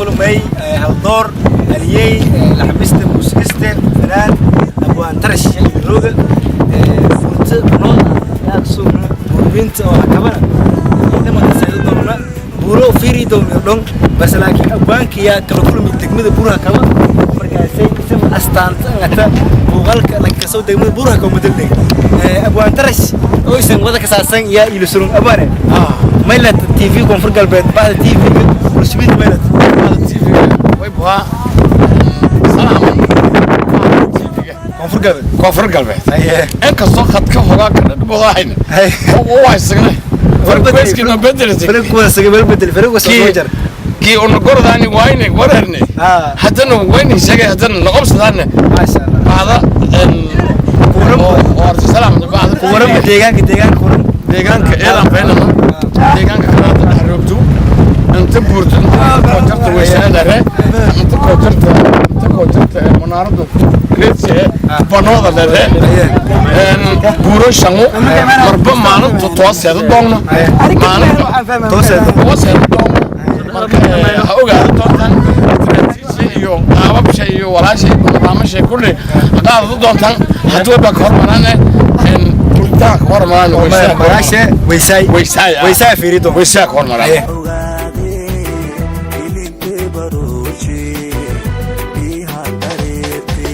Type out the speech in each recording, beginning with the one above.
Kulmay haldoor, haliyey, laxmiste, muusigiste, fanaan Abwaan Tarash rooga furta nool yaa sugna buurbiinta oo hakabana ciidamada saydo doona buuro fiiri doona dhon bas, laakiin abwaanka yaa kala kulmay degmada Buuraha Kaba. Markaasay isma astaanta ngata muuqaalka la kasoo degmada Buuraha Kaba madalnay Abwaan Tarash oo isan wada kasaasan yaa ilo surun. Abwaane, Maylat TV Koonfur Galbeed, bahda TV bulshada Maylat. TV way buhaa salaaman TV-ga Koonfur Galbeed. Koonfur Galbeed. Haye. Inkastoo khadka hogaa ka dhadhibodahayna u haysagnay farkweskina bedelatay. Frequency bal bedel, frequency soo jar. Kii una gordaani wayne wararne, haddana wayna sheegay, haddana noqobsadaane. Maasha Allah. Bacda oo arti salaam bacda. Kuwaran deegaanka kuwaran. Deegaanka eedan baynama deegaanka kanaata dhex roogto, inta buurto, inta koojarta weysaadare, inta koojarta, inta koojarta munaaradu reedse banooda lere buuro shangu marba maalinta tooseeda doogna, maalinta tooseeda. Tooseeda doogna. Marka ha ogaada doontaan istiraatiiji iyo qaababsha iyo walaasha iyo nidaamasha kulli ha qaadada doontaan. Haddii baa ka hormaraan buuritaanka ka hormaraan. Magaashe weysaay. Weysaay. Weysaay fiiri doon. Weysaay ka hormaraan. Ogaadee ilintee barooshe biiha dareertee.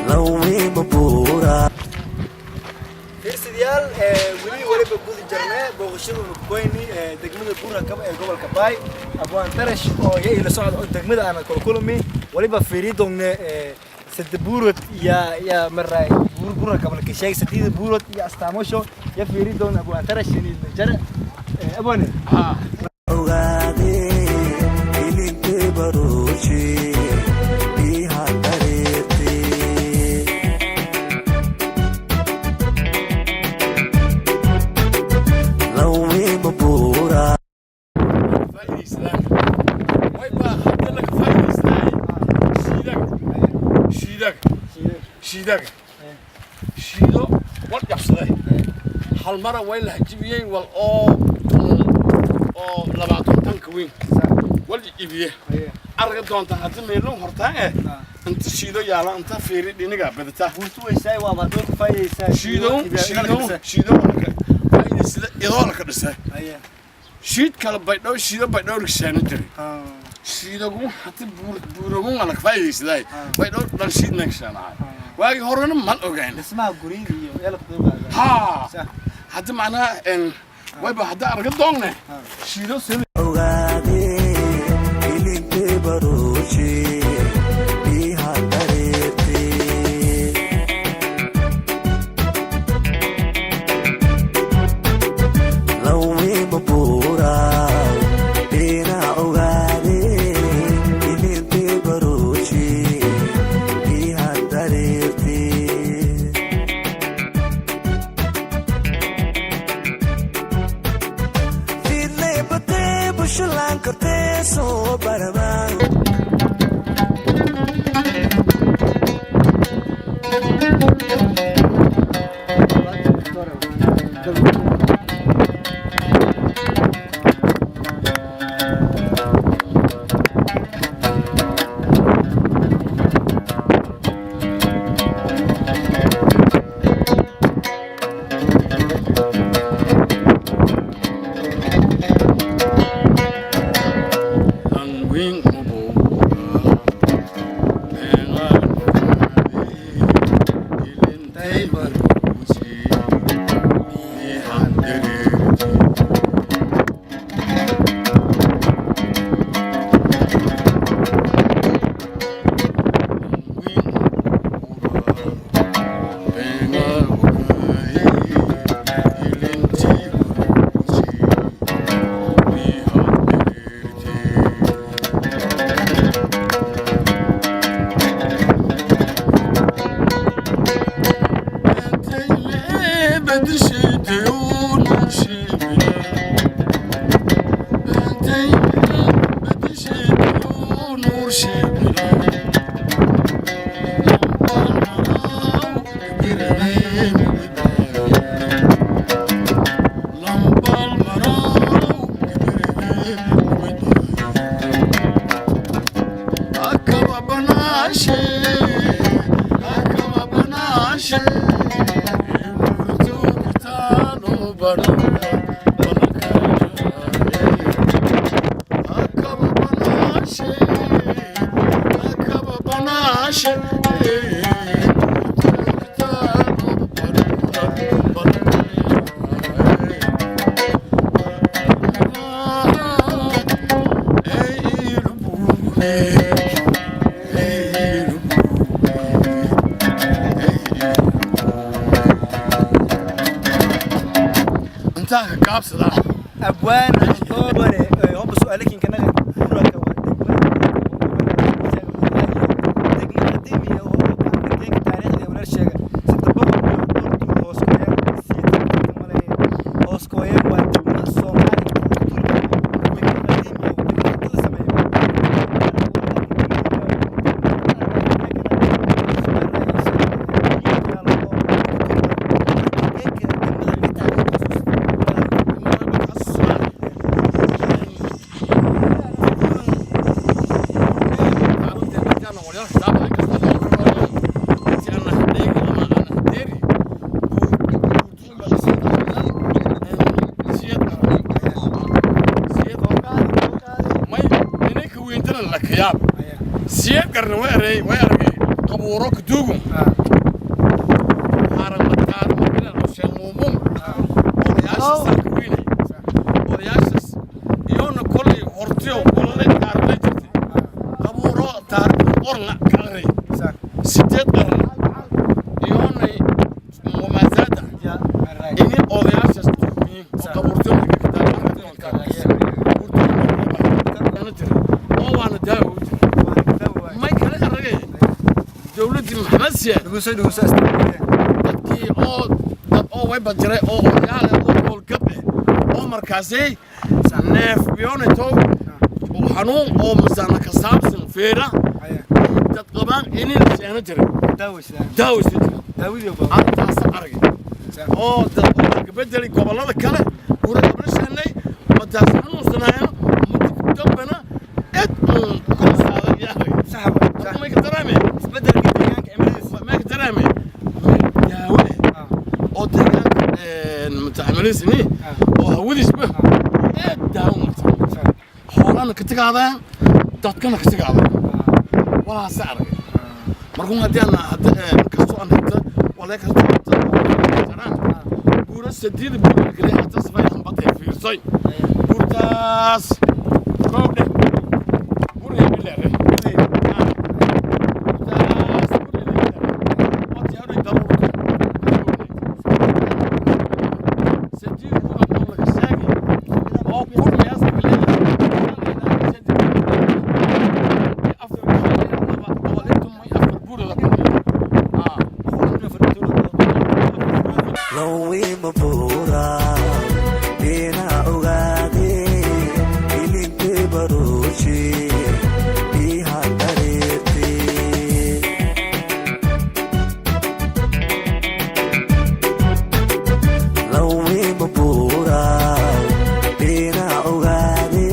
Lawima buura. Fiirsadayaal, weli waliba gudi jarnee booqashada Nuggoyni degmada Buura Kaba ee gobolka Baay. Abwaan Tarash oo ya ila socda oo degmada aan kala kulmi, waliba fiiri doonne sadde buurod ya maray buur Buura Kaba la sheegay, saddeed buurod iyo astaamosho ya fiiri doon. Abwaan Tarash ini jara abwaane. Ogaadee ilintee barooshe biiha dareertee. Lawima buura. Faa'iidaysadaan way baa hadda laga faa'iidaystaa shiidaga, shiidaga, shiidaga, shiido wal jabsaday hal mara way la hajibiyey wal oo 20 tanka weyn wal iibiye. Arga doonta hadda meelun hortaan inta shiido yaala, inta fiiri dhiniga badata. Buurtu weysaay waa baad ku faa'iidaysaa. Shiido, shiido, shiido faa'iidaysada idoo la ka dhisay shiid kale baydhow, shiido baydhow rishaano jiray. Shiidagu hati buuragun waa laka faa'iidaysaday baydhow dhan shiid nagshaanahay waagii horena man ogayn. Dhismaha guriyada iyo yala ku qeyb. Ha hadda macnaha wayba hadda arga doonne shiido sida. Ogaadee ilintee barooshe biiha dareertee. Lawima buura beena. Ogaadee ilintee barooshe biiha dareertee. Fiidley batee bushalaan kortee soo baramaa. Hanweyn ubuura beenaan ilintay baruusi biihan dareerti. Banaashe buurto kutaalo baruura balakajaare akaba banaashe akaba banaashe buurto kutaalo baruura balakajaare. Intaa ka gaabsadaa. Abwaan haldoore hoba su'aalakin kanaga buuraka waa degmo qadiimi ah oo geeka taariikhda walaal sheega 600 iyo dhowr tuul hoos kooyeen siyeetan maleeyeen hoos kooyeen. Waa degmo Soomaali ugu tuul badan, degmo qadiimi ah oo degmo la sameeyo. Siyeed qarni way aragay, way aragay qabuuro kuduugun haramataar mabilan sheemuumum odayaasha salka weynay odayaashas iyona kolley hortiyo gololay taariikhlay jirtay qabuuro taariikhda qorna ka aqriyay 8 qarni iyonay wamaazaada ini odayaashas duumiyin oo qabuurtiyo oo waana daawo u jira. May kale aragay dowladdii Maxamed Siyaad dadkii oo dad oo wayba jiray oo odayaal ah oo howlgab eh oo markaasay neef biyonito xanuun oo masaana ka saabsan feera dad qabaan ini la sheeno jiray daawaysan jiray. Arrintaasa aragay oo dad oo ka bedelay gobollada kale gura gabla sheenay madaas xanuunsanaayeen madi dambana cid uun kala saadan yahay. May ka dareemay, may ka dareemay meel daawo eh oo deegaanka mutaxamiliisni oo hawadiisba aad daawo marta, xoolana ka tagaadaan, dadkana ka tagaadaan walaase aragay. Markuun haddii aan hadda kastoo aan hata walaa kastoo hata jaraan buura sadiida buura kale hata safay hanbatay fiirsay buurtaas kow dheh buur bilaare buurtaas buur bilaare wati hadhay daruurta sadiida buur aan laga sheegay oo kulmiyaas 204 buur la kulmiya. Lowima buura ina ogaade ilinte baruushi iha dareerte. Lowima buura ina ogaade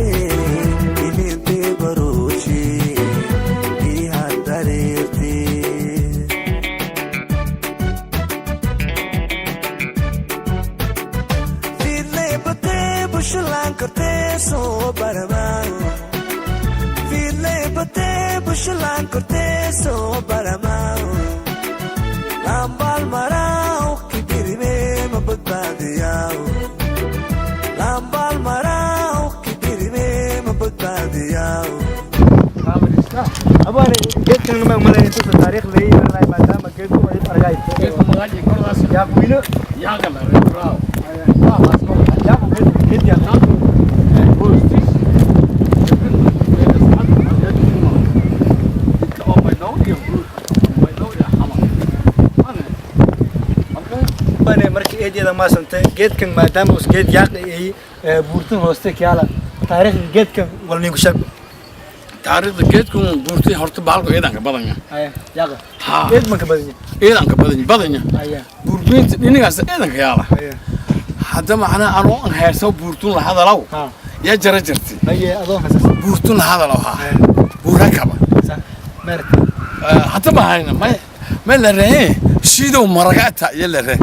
ilinte baruushi iha dareerte. Fiidley bushalaan kortee soo barama. Fiidley batee bushalaan kortee soo barama. Lambaal maraaw kibirime ma badbaadiyaw. Lambaal maraaw kibirime ma badbaadiyaw. Abwaane, geedkan ma malay inta taariikh leeyahay maadaama geedku ay argay yaaqwiino yaaqu geed yaaqu. Abwaane, markii eedyada maasantay geedkan maadaama us geed yaaqi ay buurtan hooste kiyaala, taariikhda geedkan wal niinku sheeg. Taariikhda geedku buurtay horta baalku ciidanka badanya. Haya yaaqa. Ha. Geed ma ka badan yahay? Ciidanka badanya badanya. Haya. Buurbeynta dhinigaas ciidanka yaala. Haya. Hadda macnaha anoo an heeso buurtun la hadalaw Ha. yaa jara jirtay. Haye adoo hasas. Buurtun la hadalaw ha. Haya. Buura kaba. Sa meerta. Hadda ma hayna may may la reeyay Shiidow maragata iyo lere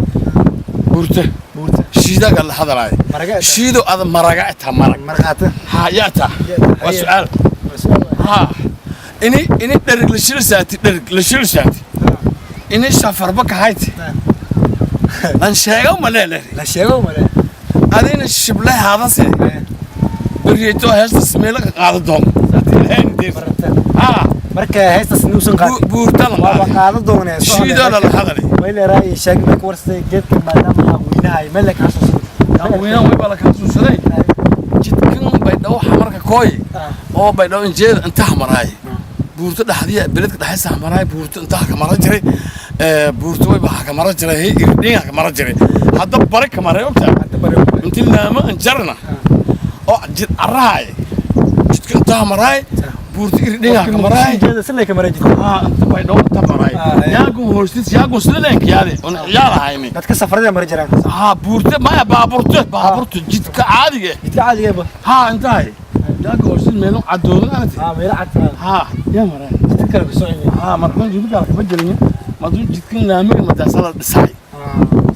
buurta. Buurta. Shiidaga la hadalaya. Maragata. Shiidow ada maragata marag. Marqaata. Ha yaata. Waa su'aal. Ha ini dherig la shil saati, dherig la shil saati, ini safarba ka hayti lan sheego ma leele. La sheego male. Adina shible haadase beriyto heesta sameela ka qaado doon. Ha. Marka heestaas inuusan qaadin. Buurta la waaba qaaday. Qaado doonee. Shiidoo la hadalay. Wayleeraa sheeg may ku warsatay geedka maadaama xaqweynahay meel la kaa soo. Weynaha way baa la kaa suusaday jidkan Baydhabo xamarka kooy oo Baydhabo injeeda inta xamaraay buurto dhaxdiya beledka dhaxaysa xamaraay buurto inta ka mara jiray, buurto way baa ka mara jiray irdhin ka mara jiray, hadda bare ka maray ogtaa. Inti laama anjarna oo jid arahay jidka inta xamaraay buurto irdhin ka maraay. Jeeda silay ka maray jidka. Ha, inta Baydhabo inta maraay. Yaagun hoostiis yaagun sidalenka yaade on ciyaar ahayni. Dadka safarada mari jiraan. Ha, buurto maya, baabuurto, baabuurto jidka caadiga. Jidka caadiga ba. Ha, intahay yaaga hoostiis meelo cadoodan aragtay. Ha, meelo cad. Ha, yaa maray. Jidka kale ku soo celiyo. Ha, markan jidka kale kama jirin maduu jidkan laamiga madaasada dhisay.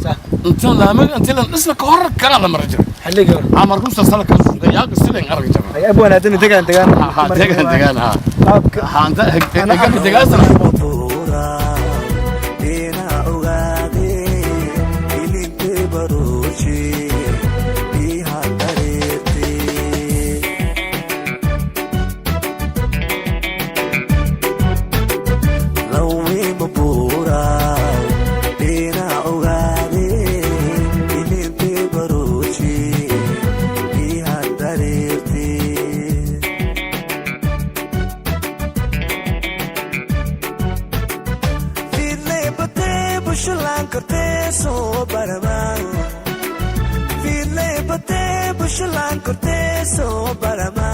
Sax. Inta laamiga inta la dhisna ka hor kana la mari jiray. Xilligii hore. Ha, markuu sasala ka suuday yaaga sidan arag jiray. Ay abwaan haddana degaan degaan. Ha, degan degan, ha. Qaabka. Ha, inta hegga degaasana. Buura ina ogaade ilinte baruushi iha dareerte. Lawima buura ina ogaade ilinte baruushi iha dareerte. Fiidley bushalaan kortee soo barama. Fiidley batee bushalaan kortee soo barama.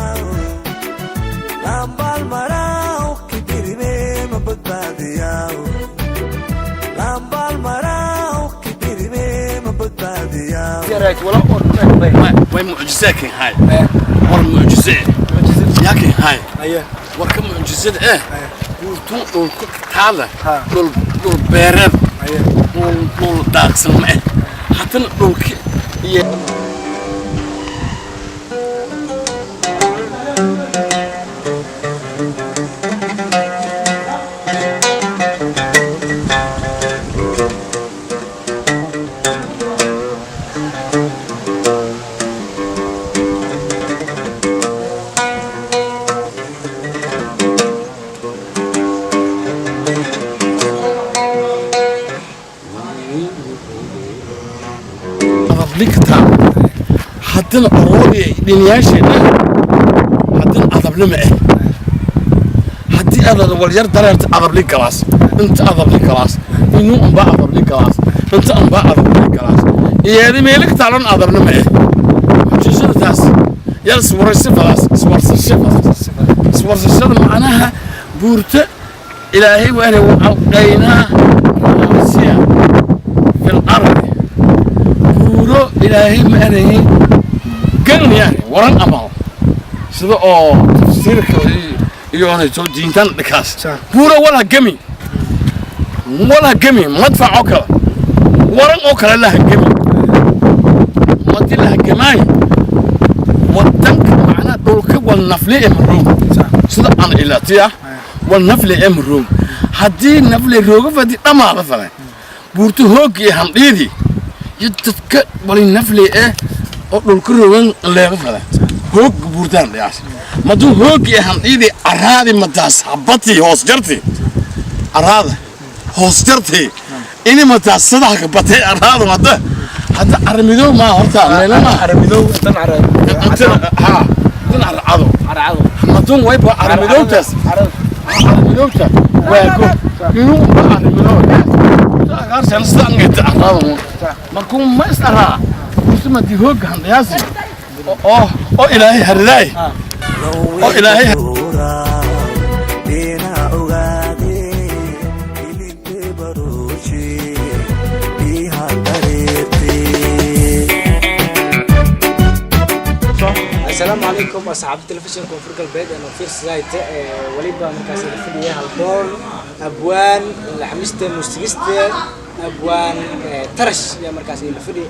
Lambaal maraaw kibirime ma badbaadiyaw. Lambaal maraaw kibirime ma badbaadiyaw. Way mucjisee kan hay war mucjisee yaa kan hay. Aye. Warka mucjisada buurtun dhulka taala. Ha. Dhul dhul beereed. Aye. Dhul dhul daaqsan ma haddana dhulka iyo adablikta haddana oroodiya dhiniyaasheena haddana adablima haddii aad walyar dareerta adabli galaas inta adabli galaas inuu unbaa adabli galaas inta unbaa adabli galaas iyaadi meelik taalon adablima mucjisada taas yar iswaraysi falaas iswarsasho falaas iswarsashada macnaha buurta ilaahay waa inay alqaynaa raasiya fil ardi buuro ilaahay ma anayn gan yani waran amal sida oo tafsiirka iyo onayto diintan dhikaas. Sax. Buuro wala gami wala gami madfac oo kale waran oo kale la hagami madi la hagamaay wadanka macnaha dhulka wal nafli ee maroog sida aan ilaatiya wal nafli ee maroog haddii nafli rooga fadi dhamaada falay buurto hoogii iyo handhiidii iyo dadka wali nafli oo dhulka roogan leeba falay hoog buurtaan dhiyaas maduu hoogii iyo handhiidii araadi madaas habatii hoos jarti araada hoos jarti ini madaas sadax ka batay araada mada hadda armidow maa horta meelama. Caramidow tan cara. Ha, tan arcado. Caracado. Madun wayba armidowtaas armidowta waa ko inuu ba armidow agaarsan sida angeta araada markuu ma is araa kusuma di hoog handhiyaasi oo oo ilaahay haridaay oo ilaahay. Buura ina ogaade ilinte baruushi iha dareerte. Asalaamu calaykum asxaabta telefishinka Koonfur Galbeed ee Nofir Society. Waliba markaas la fadhiya haldoon, abwaan, laxmiste, muusigiste, abwaan Tarash ayaa markaas la fadhi.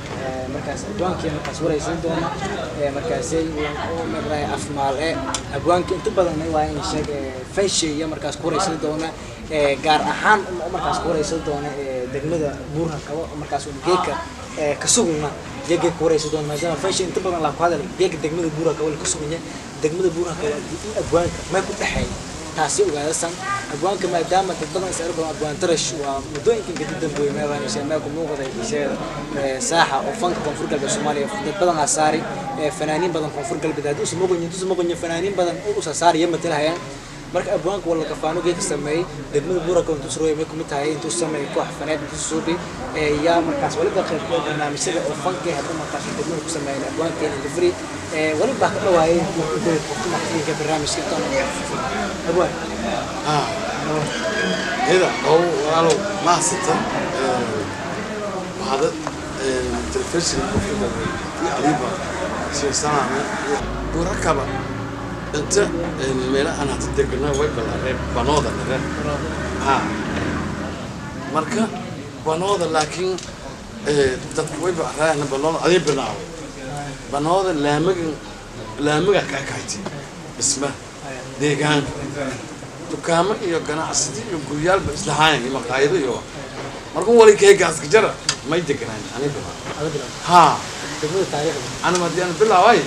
Markaas abwaankii markaas waraysan doona markaasay maraay afmaal abwaanka inta badan waa in sheeg fanshay iyo markaas ku waraysan doona, gaar ahaan markaas ku waraysan doona degmada Buurha Kabo, markaas geedka ka sugna geedka ku waraysan doona, maadaama fanshay inta badan la ku hadal geedka degmada Buurha Kabo la ka suganya. Degmada Buurha Kabo in abwaanka may ku dhaxeey taasi ogaadasan abwaanka, maadaama dad badan is arko. Abwaan Tarash waa muddooyinkan kadib dambeeyay meelaan meel ku muuqday isheeda saaxa oo fanka Koonfur Galbeed Soomaaliya. Dad badan aa saari, fanaaniin badan Koonfur Galbeed haddii usa muuqanyin intuusa muuqanyin fanaaniin badan usa saariya matalahayaan. Marka abwaanka wala kafaano geedka sameeyay degmada Buuraka intuu surooyay may kumid tahay intuu sameeyay koox faneed intuu suubi yaa markaas waliba qayb ka barnaamijyada oo fanka hadda markaas degmada ku sameeyay abwaankeena delivery waliba ka dhawaayay waqti barnaamijka intaan abwaan. Ida oo walaalow mahadsanta, waxaad telefishinka Koonfur Galbeed iyo adiba siirsanaana Buurakaba inta meelahan hada degana way balaareen banooda lare ha. Marka banooda laakiin dadka way baraayana banooda adii bilaaway banooda laamiga laamiga kaa kayti dhisma deegaanka dukaamo iyo ganacsidi iyo guryaalba islahaayeen iyo maqaayado iyo markuu wali keegaaska jara may deganaan ani bilaaway ha. Degmada taariikhda anima haddii aan bilaaway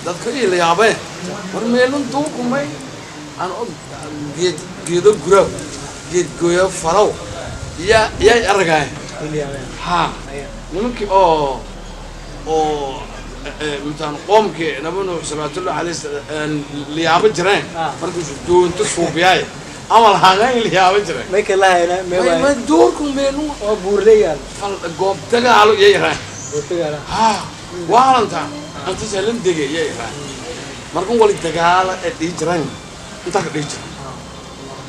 dadka ii la yaabeen war meelun duukumay aan og geed geedo guraw geed gooyo falow yaa yaa aragaay ha. Nimankii oo mitaan qoomkii Nabi Nuux salawaatullahi alayhi liyaabo jireen markuusu doonto suubiyaay amal haqayn liyaabo jireen. May kala hayna may may duurku meelun oo buurleyaal fal goob dagaalo yay yaraan goob dagaalo ha waalantaa anta sahlan dege yay yaraan. Markuu wali dagaala ee dhihi jireen intaa ka dhihi jira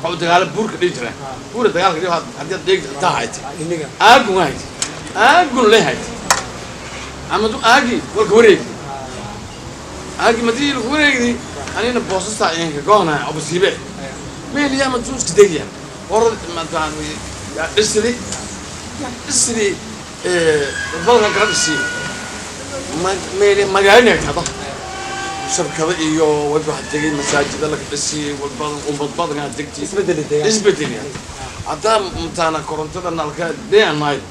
waxuu dagaala buurka dhihi jireen buura dagaalka dhihi haddii aad dheegi intaa hayte aagun hayte aagun le hayte ama du aagi walka wareegi aagi madii lagu wareegdi anina boosasta ayaan ka goonaa oo basiibe meel yaa maduu iska degaya hor mataan yaa dhisidi yaa dhisidi badan kala dhisi meel magaalada kada shabkada iyo wayba degay masaajida laga dhisi walbadan ummad badan aa degtay isbedel deegaan isbedel haddaa mataana korontada nalka day and night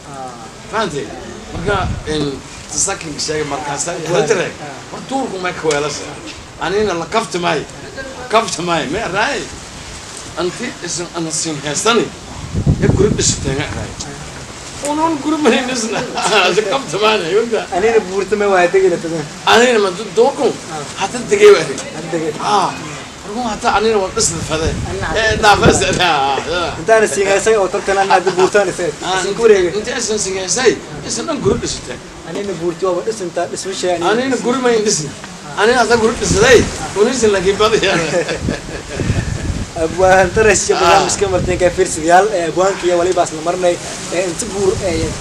fahamtay. Marka in tasakin sheegay markaasa jire war duurku may ka weelasa anina la kaftamay kaftamay ma raay anti isan ana sin heesani ya guri dhisateenga raay unon guri mahinisna asa kaftamaana yogda. Anina buurtame waa degila tadan. Anina ma duurku hata degay waa degay ah markuu hata anina waa dhisda fade ee naafas intaana singaysay oo tartan ana hadda buurtaan isay isin ku wareegay inta isan singaysay isan dhan guri dhisatay. Anina buurti waa dhisinta dhismashay anina guri ma dhisna anina hata guri dhisaday unisin laakiin badiyaa. Abwaan Tarash iyo barnaamijka martinka fiirsadayaal abwaanka iyo waliba isla marnay inta buur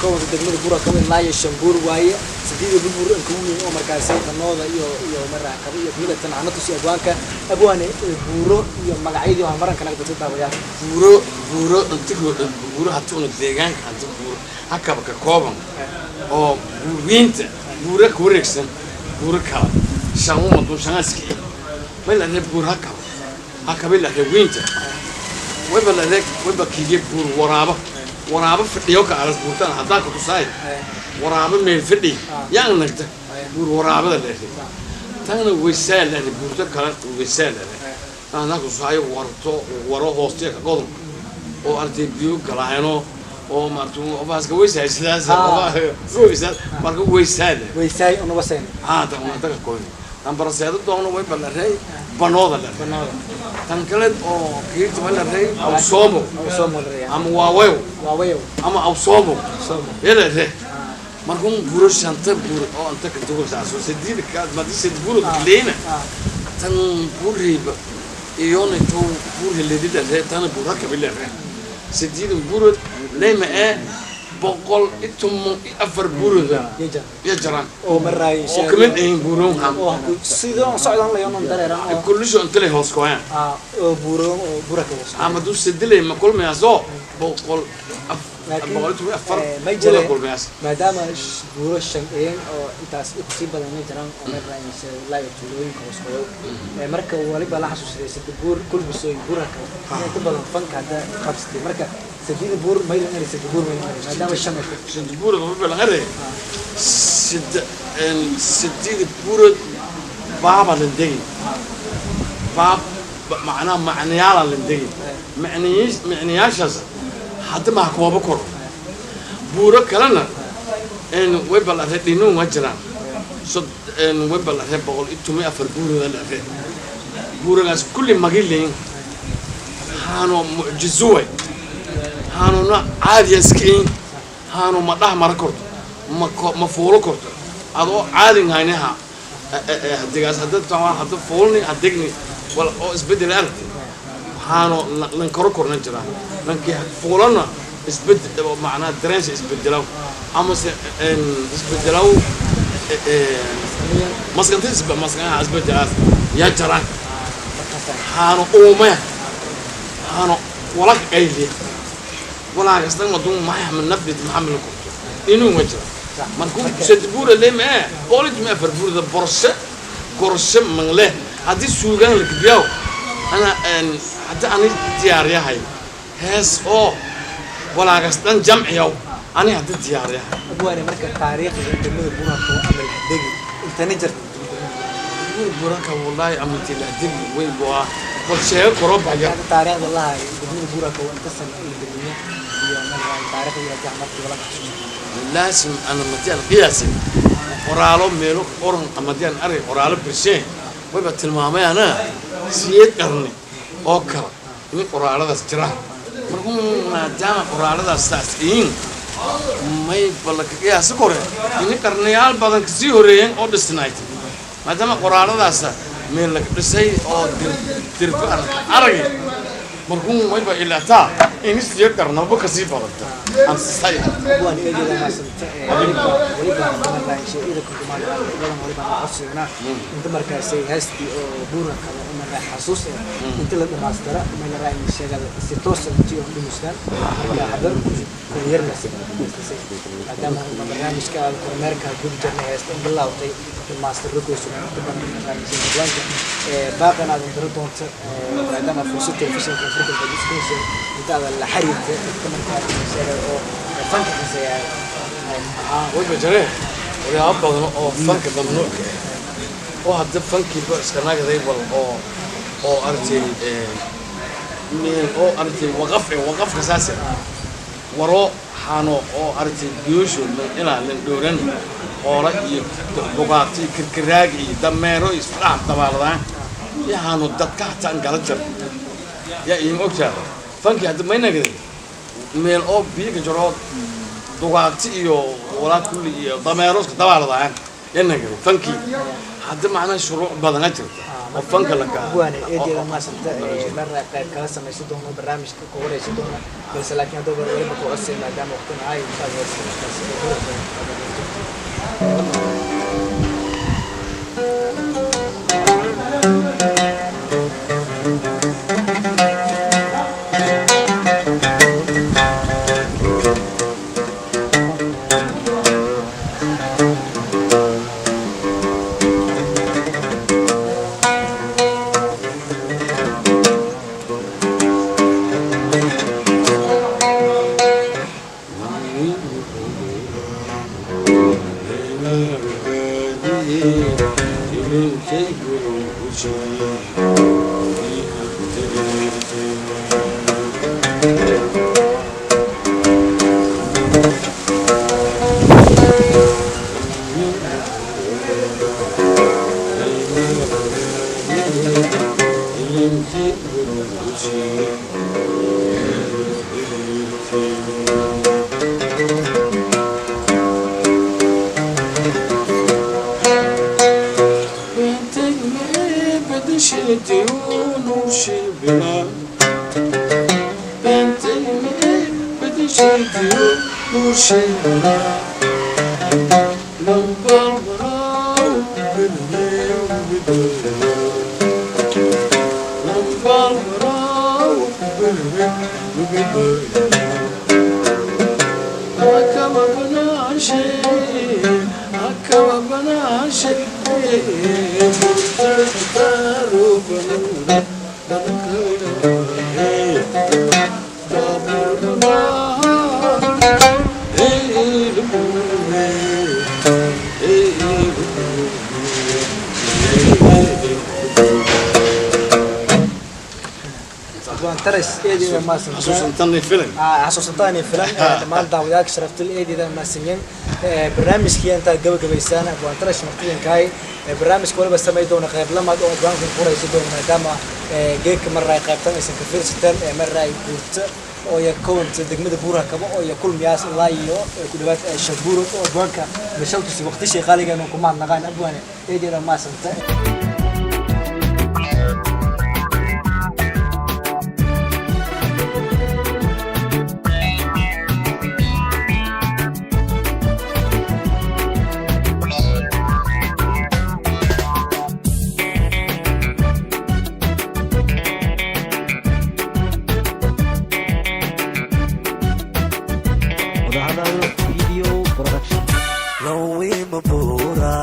koobka degmada Buura ka mid laayo shan buur waaye sideed buur in kugu weyn oo markaas banooda iyo maraa kaba iyo kamid tan aan tusi abwaanka abwaane buuro iyo magacyadii waa maran kana dadka daawayaa. Buuro buuro inta buuro hatuuna deegaanka hanta buuro hakaba ka kooban oo buurweynta buuro ka wareegsan buuro kala shan uma shanaski ma la buur hakaba hakaba la weynta wayba la wayba kiige buur waraaba waraaba fadhiyo ka aras buurtaan haddaan ka tusaay waraaba meel fadhi yaan nagta buur waraabada leeyahay tagna weysaa leeyahay buurta kale weysaa leeyahay haddaan ka tusaayo warto waro hoostiya ka godon oo arday biyo galaayno oo maartu qofaaska weysaa sidaas weysaa marka weysaa leeyahay weysaay unuba seen ah tan una taga koyn tan baraseedo doona way ballarey banooda leeyahay banooda tan kale oo kiirta waa la rey awsoomo awsoomo la rey ama waaweyo waaweyo ama awsoomo soomo yala rey markuu buuro shanta buur oo anta ka dugo saaso sideed ka madi sid buuro leena tan buuriba iyo ne to buur heledi la rey tan buura ka bila rey sideed buuro leema ee 114 buurooda yeja ya jiraan oo maraay oo kamid ahin buuroonhan oo sidoo socdaan layoon dareeran oo kullisho inta lay hoos kooyaan oo buuro oo buura ka hoos ama duu sidilay ma kulmayaaso boqol Laakiin, 114 ma buura jire kulmayaas maadaama buuro shan een oo intaas kusii badan ma jiraan oo meel raayaysa ilaa iyo tuulooyinka hoos qoyow. Marka waliba la xasuustay sida buur kulbisooy buura kale inta badan fanka hadda qabsatay marka sadida buur maylan ari sada buur maylan ari maadaama shan ay sida buurada ma balangare sida sidida buurad baaba landegi baab macnaha macnayaala landegi macnayaashaas hadda maha kumaba koro buuro kalena way balare dhinuun waa jiraan so way balare 114 buurada lare buuragaas kulli magileyn haano mucjizo way haanuna caadiya iska in haanu ma dhah mara korto ma fuulo korto adoo caadin haynaha hadigaas hadda taa hadda fuulni hadegni wal oo isbedel aragti haano lan koro korna jira lankii fuulana isbedel macnaha dareensa isbedelaw ama se isbedelaw maskanta maskanaha isbedelaas yaa jiraan haano uumaya haano wala ka qayliya walaagas dhan wadun maxay xamil nafid maxamil korto inuu ma jira markuu sadbuura lema 114 buurda borshe gorshe mangle haddii suugaan la kibiyaw ana hadda ani diyaaryahay hees oo walaagas dhan jamciyaw ani hadda diyaaryahay abwaane marka taariikhda degmada buuraka ama lahdegi intana jirta buur buuranka wallahi amati lahdegi way bua bal sheego koro baya hadda taariikhda lahay degmada buuraka waa inta sano la degmiya iyo meel taariikhda iyo jax markii wala xasuusto laasim ana madian qiyaasi qoraalo meelo qoran amadian arag qoraalo birsheen wayba tilmaamay ana siyeed qarni oo kale in qoraaladaas jira markuu maadaama qoraaladaas saas iin may ballanka qiyaasi kore in qarniyaal badan kasii horeeyeen oo dhisnayd maadaama qoraaladaas meel laga dhisay oo dirba aragay markuu wayba ilaataa in siyeed qarnaba kasii badanta ansay abwaane eedeeda maasanta waliba waliba maraay ida ku kumaan badan waliba codsigana inta markaasay heestii oo buura kale oo maraay xasuus eh inta la dhamaystira meel raay sheegada si toos ah intii oo dhumustaan marka hadar ku yar la maadaama barnaamijka aad kormeerka guud jirnay heesta in bilowtay master ku sugan inta badan barnaamijka diiwaanka baaqan aad diro doonto maadaama fursad telefishinka Afrika Badiskiisa inta aad la xiriirtay dadka markaa sheegada oo fanka xiiseeya wayba jireen waxyaabo badan oo fanka mamnuucka ah oo hadda fankiiba iska nagaday wal oo oo aragtay meel oo aragtay waqaf eh waqafka saas ah waro xaano oo aragtay biyoosho ilaa lan dhowran hoola iyo bugaagti kirkiraag iyo dameero iyo isku dhex dabaaladaan iyo xaano dadka hataa an gala jar yaa iin ogtaa fankii hadda may nagaday meel oo biyo ka jiro dugaagti iyo walaa kulli iyo dameero iska dabaaladaan yaa nagaday fankii hadda macnaha shuruuc badan a jirta oo fanka la kaa abwaane eedeeda maasanta marna qayb kala samaysan doono barnaamijka ku wareysan doono balse laakiin haddaba waliba ku codsay maadaama waqtina ay intaad heesta markaas ee buurka Abwaan Tarash, eedeeda maasantaa. Xasuusantanay filan. Xasuusantaanay filan. Dhammaan daawadayaasha sharaftil, eedeeda maasanyen. Barnaamijkii intaad gabagabaysaan, Abwaan Tarash martidankahay. Barnaamijka waliba samay doona qayb lamaad oo abwaankan kuraysa doona, maadaama geedka marra ay qaybtan aysan ka fiirsateen marra ay buurta oo ya kowanta degmada Buuraha Kabo oo ya kulmiyaas ilaa iyo ku dhawaad 5 buurood oo abwaanka mashaltusi waqtishii qaaligeenu kuma hadnaqaan. Abwaane, eedeeda maasanta. Wadahadal Video Production. Lowima buura.